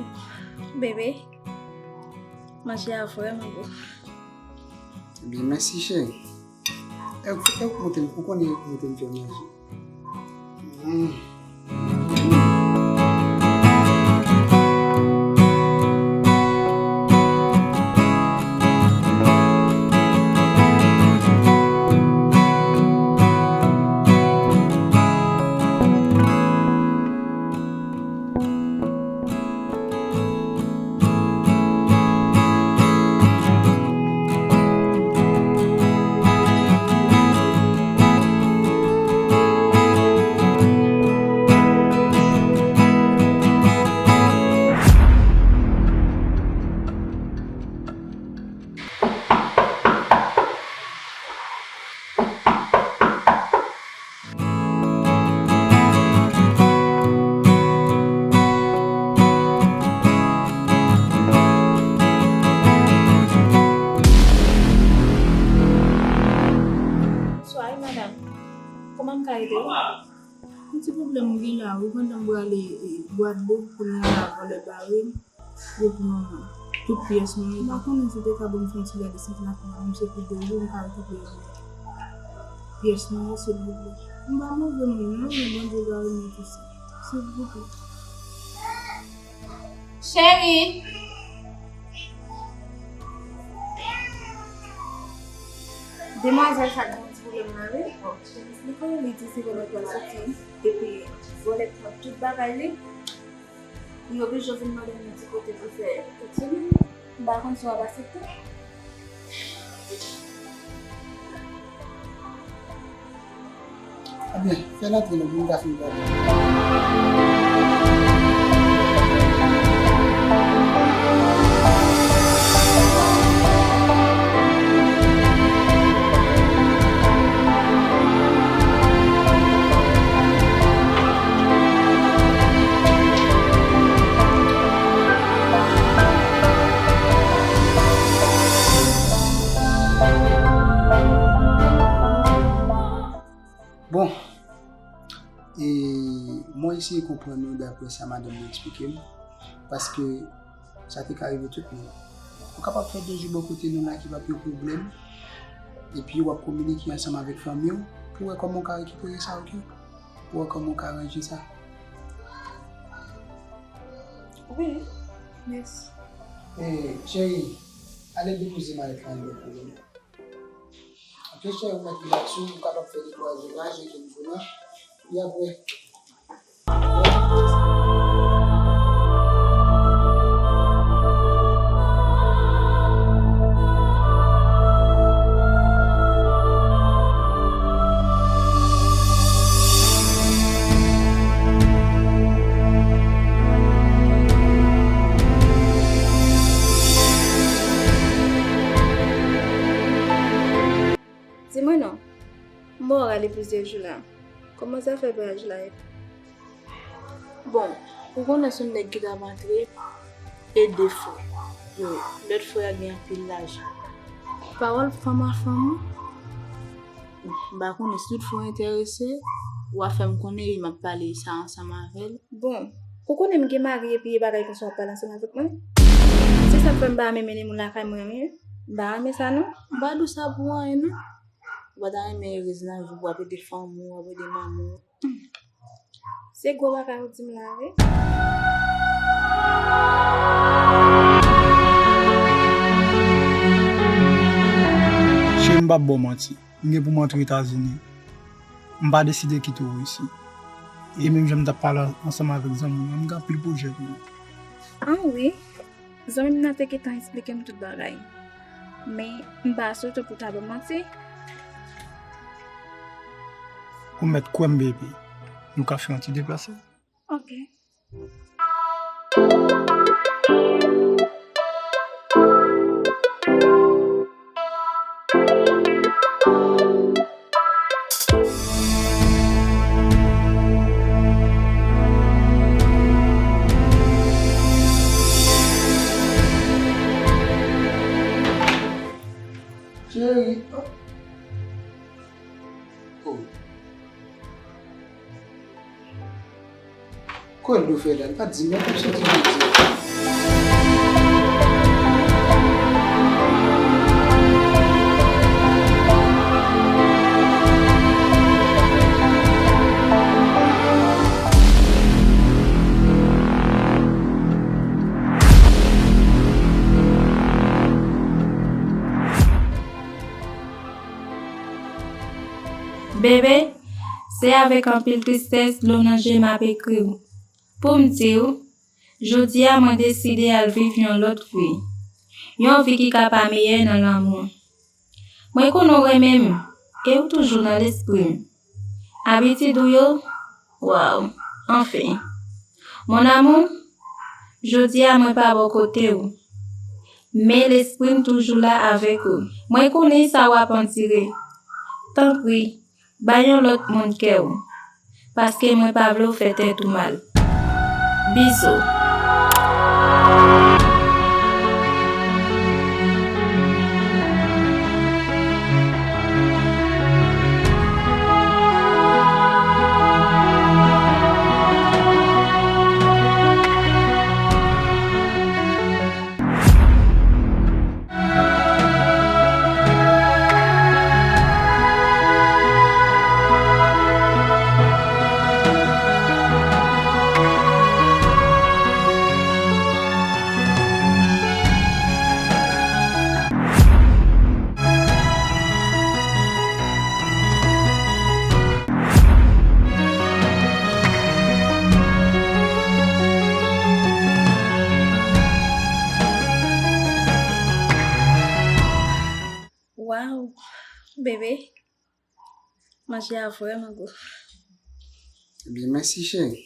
bebe, manje a vrèman bon. Ebyen, mèsi, cheri. E ou, e ou montre m, ou konnen ou montre m fè manje. Mm. Bonswa, wi, madanm. Kòman m ka ede w? Yon ti pwoblèm m gen la, wi, pandan m prale, e, Gwadloup, kounye a la, vòlè bare m. Yo pran tout pyès mwen yo. M pa konnen si w te ka ban m fè yon ti gade sant lakay la, m se pou de jou m ka rekipere pyès mwen yo, silvouplè. M pa move moun non, men Bondye va remèt ou sa. Silvouplè. Cheri! Demwazèl sa gen yon ti pwoblèm la, wi. Bon, jan m esplike w, li di se vòlè k pral soti, epi vòlè k pran tout bagay li. Li oblije vin mande m yon ti kote pou fè etid. M pa konn si w ap aksepte. Ebyen, fè l antre non, pou m ka fin pale. Bon, e mwen eseye konprann nou daprè sa madanm nan eksplike m, paske sa te ka rive tout moun. Ou kapab fè de jou bò kote nou la ki p ap yon pwoblèm, epi w ap kominike ansanm avèk fanmi w pou wè kòman w ka rekipere sa, oke? Pou wè kòman w ka ranje sa. Wi, mèsi. E, cheri, ale depoze malèt la anndan pou mwen. Oke, cheri, ou mèt li la sou, ou kapab fè de twa jou la, je ke m konnen. Epi apre. Di mwen non, m wè w rale plizyè jou la. Kòman zafè vwayaj la ye? Bon, ou konnen se yon nèg ki t ap antre e de frè. Yo, lòt frè a gen anpil lajan. Pawòl fanm a fanm wi. M pa konnen si tout fwa w enterese, w a fè m konnen epi m ap pale sa ansanm avè l. Bon, ou konnen m gen mari epi e bagay konsa w ap pale ansanm avèk mwen? Se sa k fè m pa renmen mennen moun lakay mwen, wi. M pa renmen sa, non. M pa di w sa pou anyen, non. Ou pa ta renmen erez nan vi w, w ap ede fanmi w, w ap ede manman w. Se gwo bagay ou di m la, wi. Cheri, m p ap ba w manti. M gen pou m antre Etazini. M pa deside kite w isi. E menm jan m t ap pale ansanm avèk zanmi m nan, m gen anpil pwojè pou ou. An wi. Zanmi m nan te gentan esplike m tout bagay. Men, m pa sou tou pou ta ban manti. Ou mèt kwè m, bebe. Nou ka fè yon ti deplase. Ok. Cheri. Oh. Kòldo fè la, li pa t di m nan, kòm si w di m di. Bebe, se avèk anpil tristès, dlo nan je m ap ekri w. Pou m di w, jodi a mwen deside al viv yon lòt vi. Yon vi ki ka pa meyè nan lanmou. Mwen konnen w renmen m, e w toujou nan lespri m. Abitid ou yo, waw, anfen. Mon amour, jodi a mwen pa bò kote w, men lespri m toujou la avèk ou. Mwen konnen sa w ap andire. Tanpri, bay yon lòt moun kè w, paske mwen pa vle w fè tèt ou mal. Bizou. Waw, bebe, manje a vrèman gou. Ebyen, mèsi, cheri.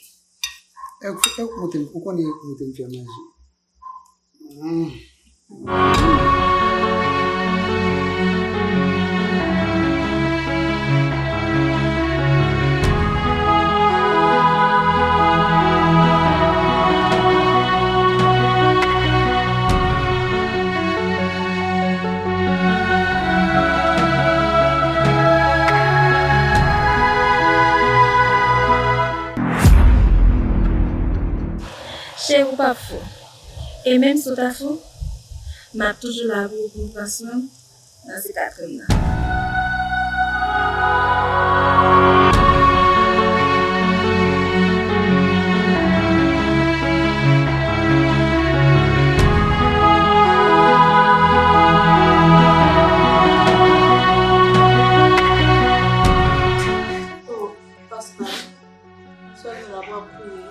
E, e, ou te, ou konnen ou te m fè manje. Mm. Cheri, ou p ap fou. E menm si w ta fou, m ap toujou la pou ou, pou w pran swen m nan sikatri m nan. Oh, Pascal. Sèlman l ap kriye.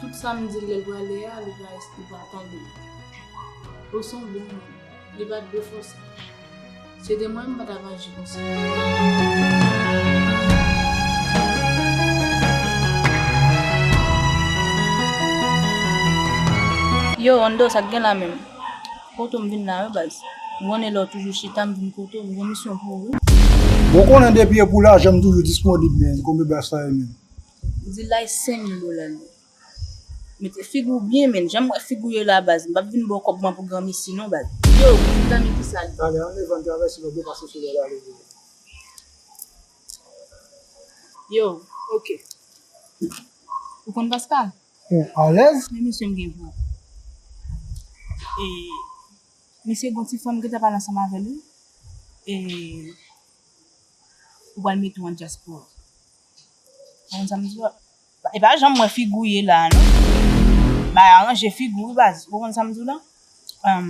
Tout sa m di l lè l prale a, li pa, li pa tande. Ou se yon bon moun. Li pa t dwe fòse. Se te mwen, m pa t ap aji konsa. Yo, Ondo, sa k gen la menm? Kote w m vin la, wi, baz. M konnen lè w toujou chita, m vin kote w, m gen misyon pou ou, wi. Bon, ou konnen depi e pou lajan, m toujou disponib, men. Konbyen baz sa ye menm? Di la e senk mil dola li. Mete figi w byen, men. Jan m wè figi w ye la, baz. M p ap vin ba w kòb mwen pou granmesi, non, baz. Yo, mezanmi, ki sa li? Ale, ann leve, ann travèse lòt bò, pase sou lòt ale. Yo, ok. Ou konn Pascal? Ou alèz? Men mesye m gen pou ou. E, mesye, gon ti fanm ki ta pale ansanm avè l, wi. E, ou pral mete w an dyaspora. Ou konn sa m di w la? E pa janm wè figi w ye la, non. Bay aranje figi w, wi, baz. Ou konn sa m di w la? Em,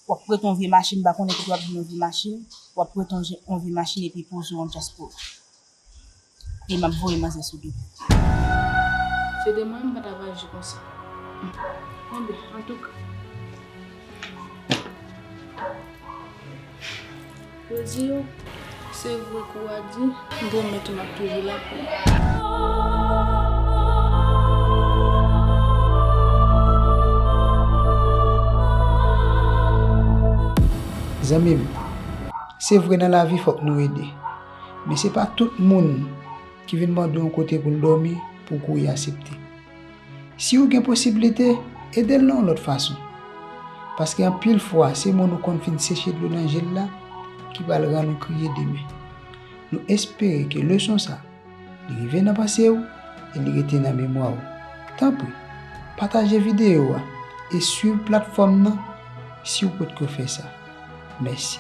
w ap prete yon vye machin, m pa konnen kote w ap jwenn yon vye machin. W ap prete yon je-, yon vye machin epi poze w an dyaspora. E m ap voye manzè sou do. Se de mwen, m pa t ap aji konsa. Bon, ben, antouka. Yo di yo, se vre kou a di, m pwomèt ou m ap toujou la pou ou. Zanmi m, se vre nan lavi fòk nou ede. Men se pa tout moun ki vin mande w yon kote pou l dòmi pou w kouri aksepte. Si w gen posiblite, ede l nan yon lòt fason. Paske anpil fwa, se moun ou konn fin seche dlo nan je l la ki pral rann ou kriye demen. Nou espere ke leson sa, li rive nan panse w e li rete nan memwa w. Tanpri, pataje videyo a e swiv platfòm nan si w potko fè sa. Mèsi.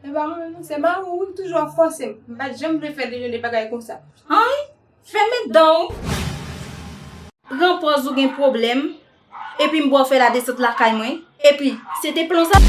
E pa mwen menm, se mari w wi ki toujou ap fòse m. M pa t janm vle fè de, de bagay konsa. Anyen! Fèmen dan w! Pran pòz ou gen pwoblèm, epi m ba w fè ladesant lakay mwen. Epi, se te plan sa.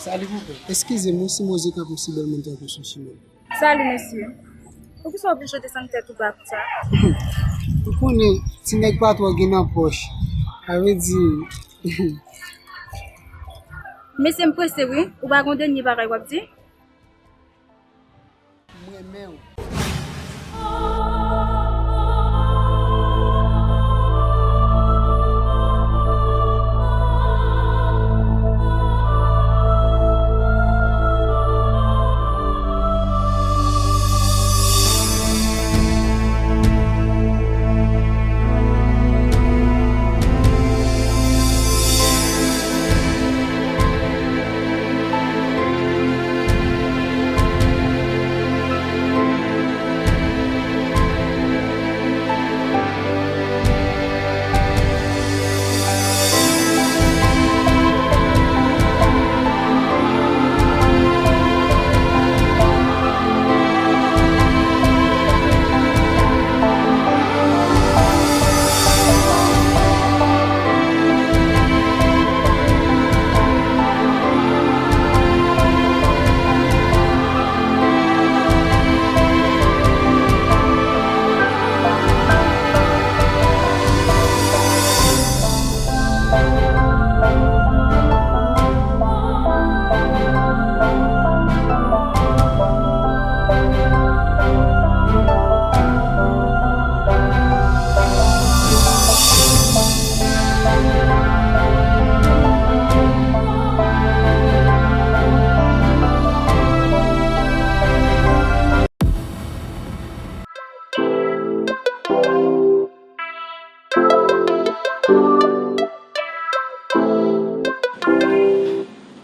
Salut, mon père. Eskize m, wi, si m oze kanpe osi bèl moun tankou Sushi Man. Salut, mesye. Poukisa w oblije desann tèt ou ba konsa? Ou konnen, ti nèg pa twò gen nan pòch. Sa vle di, mesye, m prese, wi. Ou pa gon dènye bagay w ap di? M renmen w.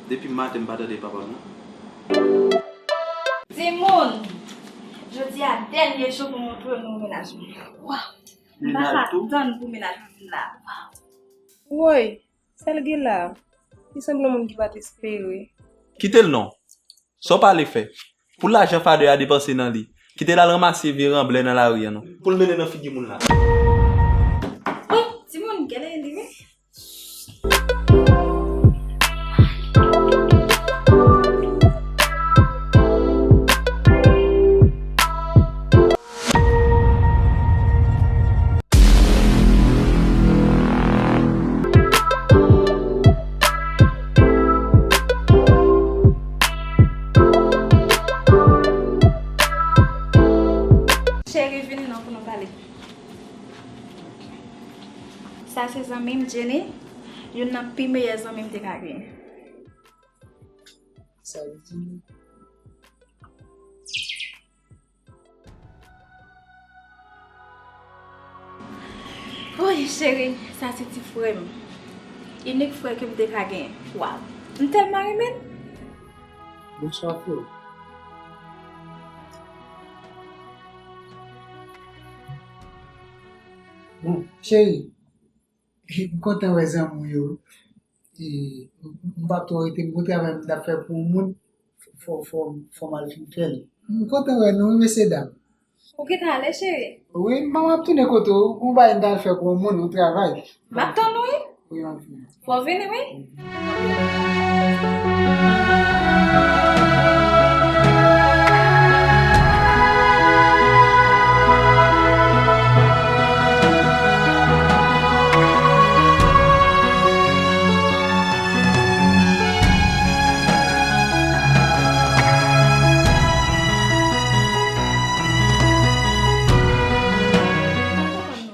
Depi maten m pa tande papa m non. Timoun, jodi a dènye jou pou montre nou mennaj mwen. Waw, m pa ka tann pou mennaj mwen vin la. Woy, sa l gen la? Li sanble yon moun ki pa t espere. Kite l non. Sa w pale fè? Pou lajan fadè a depanse nan li. Kite l al ranmase vye ranblè nan lari a non. Pou l mennen nan figi moun la. Wi, timoun, genlè li wi. Cheri, vini non pou nou pale. Sa se zanmi m, Jenny, youn nan pi meyè zanmi m te ka genyen. Sa vle di, Woy, cheri, sa se ti frè m. Inik frè ke m te ka genyen. Waw, m tèlman renmen l. Bonswa, frè. Bon, cheri, m kontan wè zanmi w yo. E, m, m p ap twò rete, m gon travay m t ap fè pou yon moun, fò, fò, fò m al fin fè l. M kontan wè nou, wi, mesye dam. Ou gentan ale, cheri? Wi, m ap tounen kote w, gon bagay m t al fè pou yon moun, yon travay. M ap tann ou, wi. Wi, m ap vini. Fò w vini, wi.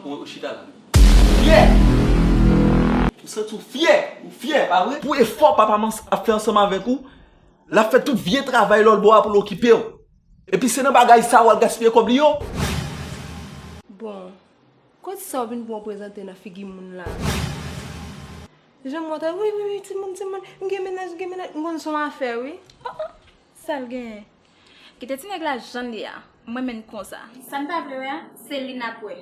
Ou, ou chita la. Fyè! Ou santi w fyè? Ou fyè, pa vre? Pou efò papa m ap fè ansanm avèk ou, l ap fè tout vye travay lòlbò a pou l okipe w. Epi se nan bagay sa a w al gaspiye kòb li yo? Bon, kot sa w vin pou w prezante nan figi moun la? Jan m wè w ta, wi, wi, wi, timoun, timoun, m gen mennaj, m gen mennaj, m konn son afè, wi. Oh, oh, sa l genyen? Kite ti nèg la jan l ye a, m renmen l konsa. Sa n pa vle wè a, se li n ap wè.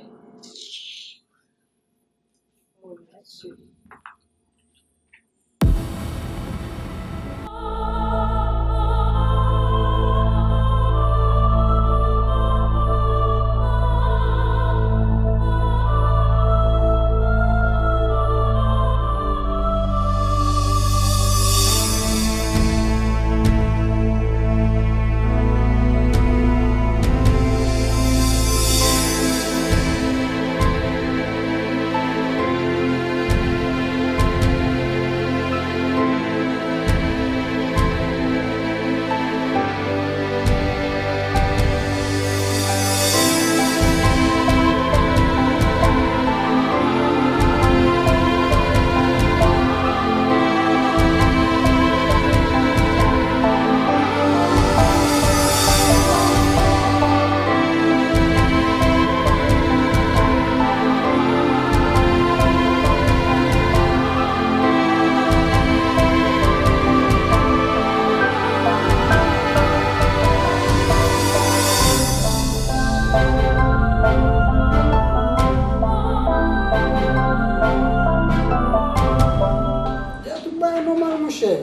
Tout bagay nòmal, monchè.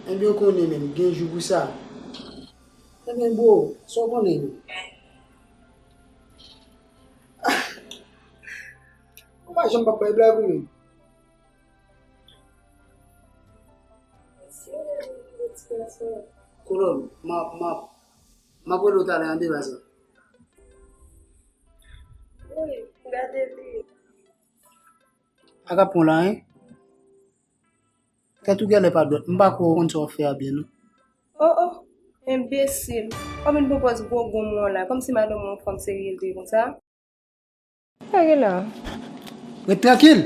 Ebyen, w konnen, menm, gen jou pou sa. Ebyen, bro, sa w konnen? Ou pa janm p ap bay blag ou menm. Kolòn, m ap, m ap, m ap rele w talè an deba sa. Wi, gade li. Pa ka pran la, en. Tèt ou genlè pa dwat, m pa kwè w konn sa w ap fè a byen, non. Oh, oh, enbesil. W ap vin pran pòz gwo gonm ou an la, kòmsi madanm ou yon fanm serye l te ye konsa. Sa gen la? Ret trankil!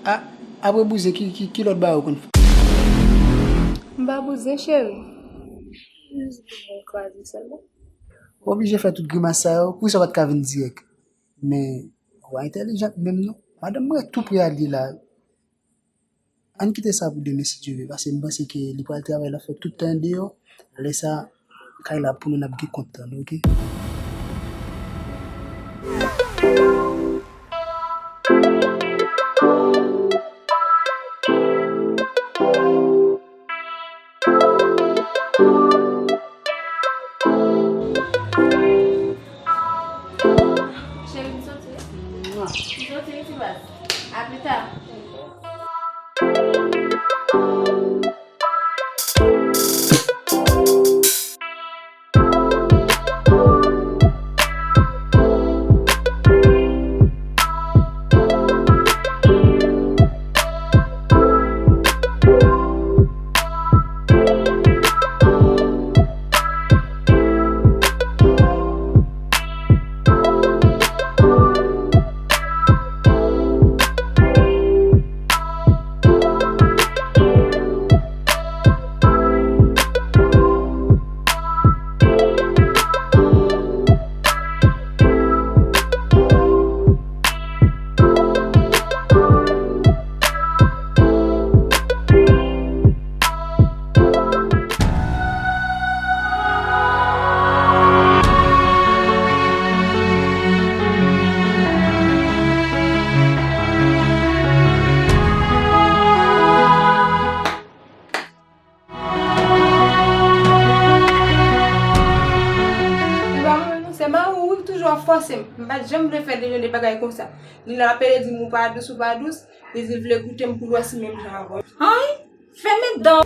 A, apre bouzen, ki, ki, ki lòt bagay ou konn fè? M pa bouzen, cheri. Jis bouzen kraze sèlman. Ou oblije fè tout grimas sa yo, poukisa w pa t ka vin dirèk? Men, ou pa entèlijan menm non. Madanm mwen tou pre al ye la. Ann kite sa pou demen si Dye vle, paske m panse ke li pral travay, l ap fè tout tan deyò. Lè sa, kay la pou nou, n ap gen kont tann, oke? Se mari w wi ki toujou ap fòse m. M pa t janm vle fè de jan de bagay konsa. Li la ap pede di m ou pa dous, ou pa dous. Li di l vle goute m pou l wè si menm jan avè w. Anyen? Fèmen dan w.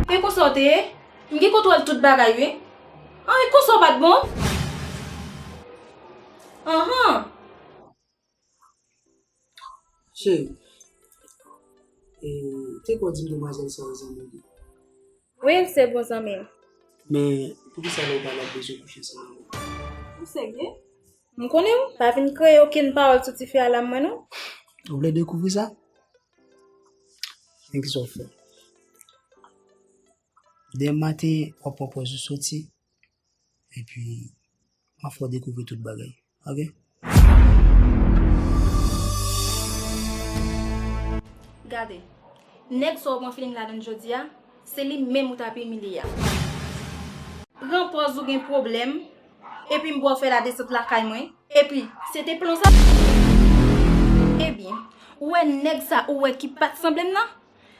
E konsa w te ye? M gen kontwòl tout bagay wi. Anyen, konsa w pa t bon? Anhan. Cheri, e, te kwè w di m demwazèl sa yo zanmi w ye? Wi, se bon zanmi m. Men, poukisa lè w pale ap bezwen kouche ansanm avè m? Ou serye? M konnen w pa vin kreye okenn pawòl sou tifi a la mwen non. Ou vle dekouvri sa? Men kisa w fè? Demen maten, w ap pran pòz ou soti, epi m ap fè w dekouvri tout bagay. Oke? Gade, nèg sa w pran feeling ladan l jodi a, se li menm ou t ap imilye a. Pran pòz ou gen pwoblèm, epi m ba w fè ladesant lakay mwen, epi se te plan sa? Ebyen, ou wè nèg sa ou wè ki pa t sanble m nan?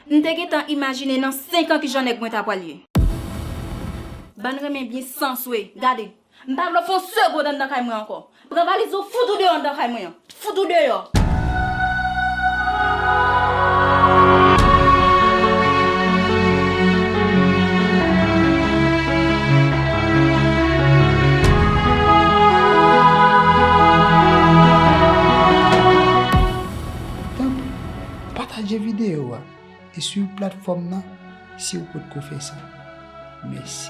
M te gentan imajine nan senk an kijan nèg mwen ta pral ye. Bann renmen byen san swe, gade. M pa vle w fè yon segonn anndan kay mwen ankò. Pran valiz ou, fout ou deyò anndan kay mwen an. Fout ou deyò. Tanpri, pataje videyo a e swiv platfòm nan si w potko fè sa. Mèsi.